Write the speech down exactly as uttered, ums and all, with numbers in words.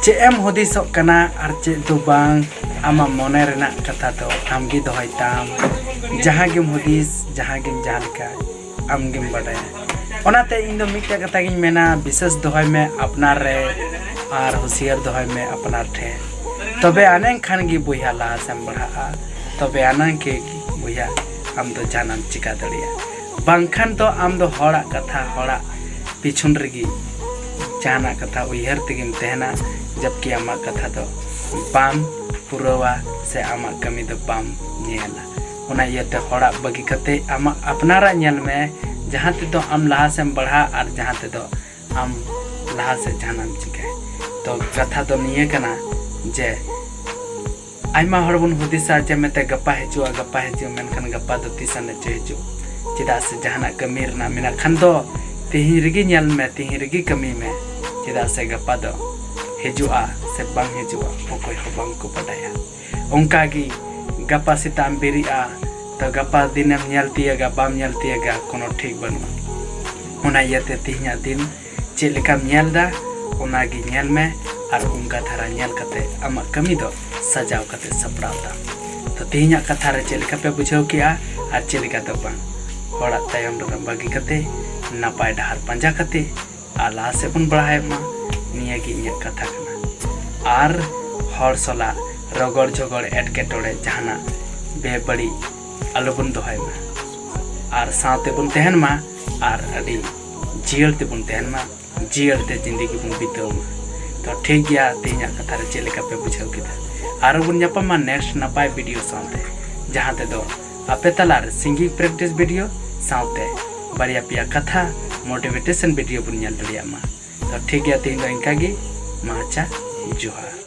ᱪᱮᱫ ᱮᱢ ᱦᱩᱫᱤᱥᱚᱜ ᱠᱟᱱᱟ ᱟᱨ ᱪᱮᱫ ᱫᱚ ᱵᱟᱝ, ᱟᱢᱟᱜ ᱢᱚᱱᱮ ᱨᱮᱱᱟᱜ ᱠᱟᱛᱷᱟ ᱫᱚ ᱟᱢ ᱜᱮ ᱫᱚᱦᱚᱭ ᱛᱟᱢ᱾ ᱡᱟᱦᱟᱸ ᱜᱮᱢ ᱦᱩᱫᱤᱥ, ᱡᱟᱦᱟᱸ ᱜᱮᱢ ᱡᱟᱦᱟᱸ ᱞᱮᱠᱟ, ᱟᱢ ᱜᱮᱢ ᱵᱟᱰᱟᱭᱟ᱾ ᱚᱱᱟᱛᱮ ᱤᱧ ᱫᱚ ᱢᱤᱫᱴᱮᱡ ᱠᱟᱛᱷᱟ ᱜᱤᱧ ᱢᱮᱱᱟ, ᱵᱤᱥᱮᱥ ᱫᱚᱦᱚᱭ ᱢᱮ ᱟᱯᱱᱟᱨ ᱨᱮ ᱟᱨ ᱦᱩᱥᱤᱭᱟᱹᱨ ᱫᱚᱦᱚᱭ ᱢᱮ ᱟᱯᱱᱟᱨ ᱴᱷᱮᱱ᱾ ᱛᱚᱵᱮ ᱟᱱᱟᱝ ᱠᱷᱟᱱ ᱜᱮ ᱵᱚᱭᱦᱟ ᱞᱟᱦᱟ ᱥᱮᱢ ᱵᱟᱲᱦᱟᱜᱼᱟ, ᱛᱚᱵᱮ ᱟᱱᱟᱝ ᱜᱮ ᱵᱚᱭᱦᱟ ᱟᱢ ᱫᱚ ᱡᱟᱦᱟᱱᱟᱜ ᱮᱢ ᱪᱤᱠᱟ ᱫᱟᱲᱮᱭᱟᱜᱼᱟ᱾ ᱵᱟᱝᱠᱷᱟᱱ ᱫᱚ ᱟᱢ ᱫᱚ ᱦᱚᱲᱟᱜ ᱠᱟᱛᱷᱟ, ᱦᱚᱲᱟᱜ ᱯᱤᱪᱷᱚᱱ ᱨᱮᱜᱮ ᱡᱟᱦᱟᱱᱟᱜ ᱠᱟᱛᱷᱟ ᱩᱭᱦᱟᱹᱨ ᱛᱮᱜᱮᱢ ᱛᱟᱦᱮᱱᱟ, ᱡᱟᱵᱠᱤ ᱟᱢᱟᱜ ᱠᱟᱛᱷᱟ ᱫᱚ ᱵᱟᱢ ᱯᱩᱨᱟᱹᱣᱟ ᱥᱮ ᱟᱢᱟᱜ ᱠᱟᱹᱢᱤ ᱫᱚ ᱵᱟᱢ ᱧᱮᱞᱟ᱾ ᱚᱱᱟ ᱤᱭᱟᱹᱛᱮ ᱦᱚᱲᱟᱜ ᱵᱟᱹᱜᱤ ᱠᱟᱛᱮ ᱟᱢᱟᱜ ᱟᱯᱱᱟᱨᱟᱜ ᱧᱮᱞ ᱢᱮ, ᱡᱟᱦᱟᱸ ᱛᱮᱫᱚ ᱟᱢ ᱞᱟᱦᱟ ᱥᱮᱫ ᱮᱢ ᱵᱟᱲᱦᱟᱜ ᱟᱨ ᱡᱟᱦᱟᱸ ᱛᱮᱫᱚ ᱟᱢ ᱞᱟᱦᱟ ᱥᱮᱫ ᱡᱟᱦᱟᱱᱟᱜ ᱮᱢ ᱪᱤᱠᱟᱹᱭ᱾ ᱛᱚ ᱠᱟᱛᱷᱟ ᱫᱚ ᱱᱤᱭᱟᱹ ᱠᱟᱱᱟ ᱡᱮ ᱟᱭᱢᱟ ᱦᱚᱲ ᱵᱚᱱ ᱦᱩᱫᱤᱥᱟ ᱡᱮ ᱢᱮᱱᱛᱮ ᱜᱟᱯᱟ ᱦᱤᱡᱩᱜᱼᱟ, ᱜᱟᱯᱟ ᱦᱤᱡᱩᱜᱼᱟ, ᱢᱮᱱᱠᱷᱟᱱ ᱜᱟᱯᱟ ᱫᱚ ᱛᱤᱥ ᱟᱱᱮᱡ ᱪᱚ ᱦᱤᱡᱩᱜ᱾ ᱪᱮᱫᱟᱜ ᱥᱮ ᱡᱟᱦᱟᱱᱟᱜ ᱠᱟᱹᱢᱤ ᱨᱮᱱᱟᱜ ᱢᱮᱱᱟᱜ ᱠᱷᱟᱱ ᱫᱚ ᱛᱤᱦᱤᱧ ᱨᱮᱜᱮ ᱧᱮᱞ ᱢᱮ, ᱛᱤᱦᱤᱧ ᱨᱮᱜᱮ ᱠᱟᱹᱢᱤ ᱢᱮ᱾ ᱪᱮᱫᱟᱜ ᱥᱮ ᱜᱟᱯᱟ ᱫᱚ ᱦᱤᱡᱩᱜᱼᱟ ᱥᱮ ᱵᱟᱝ ᱦᱤᱡᱩᱜᱼᱟ, ᱚᱠᱚᱭ ᱦᱚᱸ ᱵᱟᱝ ᱠᱚ ᱵᱟᱰᱟᱭᱟ᱾ ᱚᱱᱠᱟ ᱜᱮ ᱜᱟᱯᱟ ᱥᱮᱛᱟᱜ ᱮᱢ ᱵᱮᱨᱮᱫᱼᱟ, ᱛᱚ ᱜᱟᱯᱟ ᱫᱤᱱᱮᱢ ᱧᱮᱞ ᱛᱤᱭᱟᱹᱜᱟ, ᱵᱟᱢ ᱧᱮᱞ ᱛᱤᱭᱟᱹᱜᱟ, ᱠᱳᱱᱳ ᱴᱷᱤᱠ ᱵᱟᱹᱱᱩᱜᱼᱟ᱾ ᱚᱱᱟ ᱤᱭᱟᱹᱛᱮ ᱛᱤᱦᱤᱧᱟᱜ ᱫᱤᱱ ᱪᱮᱫ ᱞᱮᱠᱟᱢ ᱧᱮᱞ ᱮᱫᱟ, ᱚᱱᱟ ᱜᱮ ᱧᱮᱞ ᱢᱮ ᱟᱨ ᱚᱱᱠᱟ ᱫᱷᱟᱨᱟ ᱧᱮᱞ ᱠᱟᱛᱮ ᱟᱢᱟᱜ ᱠᱟᱹᱢᱤ ᱫᱚ ᱥᱟᱡᱟᱣ ᱠᱟᱛᱮ ᱥᱟᱯᱲᱟᱣ ᱛᱟᱢ᱾ ᱛᱚ ᱛᱤᱦᱤᱧᱟᱜ ᱠᱟᱛᱷᱟ ᱨᱮ ᱪᱮᱫ ᱞᱮᱠᱟ ᱯᱮ ᱵᱩᱡᱷᱟᱹᱣ ᱠᱮᱜᱼᱟ ᱟᱨ ᱪᱮᱫ ᱞᱮᱠᱟ ᱫᱚ ᱵᱟᱝ? ᱦᱚᱲᱟᱜ ᱛᱟᱭᱚᱢ ᱨᱮᱫᱚ ᱵᱟᱹᱜᱤ ᱠᱟᱛᱮ ᱱᱟᱯᱟᱭ ᱰᱟᱦᱟᱨ ᱯᱟᱸᱡᱟ ᱠᱟᱛᱮ ᱟᱨ ᱞᱟᱦᱟ ᱥᱮᱫ ᱵᱚᱱ ᱵᱟᱲᱦᱟᱣᱮᱫ ᱢᱟ, ᱱᱤᱭᱟᱹ ᱜᱮ ᱤᱧᱟᱹᱜ ᱠᱟᱛᱷᱟ ᱠᱟᱱᱟ᱾ ᱟᱨ ᱦᱚᱲ ᱥᱟᱞᱟᱜ ᱨᱚᱜᱚᱲ ᱡᱷᱚᱜᱚᱲ ᱮᱴᱠᱮᱴᱚᱬᱮ ᱡᱟᱦᱟᱱᱟᱜ ᱵᱮᱵᱟᱹᱲᱤᱡ ᱟᱞᱚᱵᱚᱱ ᱫᱚᱦᱚᱭ ᱢᱟ ᱟᱨ ᱥᱟᱶᱛᱮ ᱵᱚᱱ ᱛᱟᱦᱮᱱ ᱢᱟ ᱟᱨ ᱟᱹᱰᱤ ᱡᱤᱭᱟᱹᱲ ᱛᱮᱵᱚᱱ ᱛᱟᱦᱮᱱ ᱢᱟ, ᱡᱤᱭᱟᱹᱲ ᱛᱮ ᱡᱤᱱᱫᱮᱜᱤ ᱵᱚᱱ ᱵᱤᱛᱟᱹᱣ ᱢᱟ᱾ ᱛᱚ ᱴᱷᱤᱠ ᱜᱮᱭᱟ, ᱛᱮᱦᱮᱧᱟᱜ ᱠᱟᱛᱷᱟ ᱨᱮ ᱪᱮᱫ ᱞᱮᱠᱟ ᱯᱮ ᱵᱩᱡᱷᱟᱹᱣ ᱠᱮᱫᱟ? ᱟᱨᱚ ᱵᱚᱱ ᱧᱟᱯᱟᱢᱟ ᱱᱮᱠᱥᱴ ᱱᱟᱯᱟᱭ ᱵᱷᱤᱰᱤᱭᱳ ᱥᱟᱶᱛᱮ, ᱡᱟᱦᱟᱸ ᱛᱮᱫᱚ ᱟᱯᱮ ᱛᱟᱞᱟᱨᱮ ᱥᱤᱝᱜᱤᱝ ᱯᱨᱮᱠᱴᱤᱥ ᱵᱷᱤᱰᱤᱭᱳ ᱥᱟᱶᱛᱮ ᱵᱟᱨᱭᱟ ᱯᱮᱭᱟ ᱠᱟᱛᱷᱟ ᱢᱳᱴᱤᱵᱷᱮᱴᱮᱥᱚᱱ ᱵᱷᱤᱰᱤᱭᱳ ᱵᱚᱱ ᱧᱮᱞ ᱫᱟᱲᱮᱭᱟᱜ ᱢᱟ᱾ ᱛᱚ ᱴᱷᱤᱠ ᱜᱮᱭᱟ, ᱛᱮᱦᱮᱧ ᱫᱚ ᱤᱱᱠᱟ ᱜᱮ᱾ ᱢᱟ ᱟᱪᱪᱷᱟ, ᱡᱚᱦᱟᱨ᱾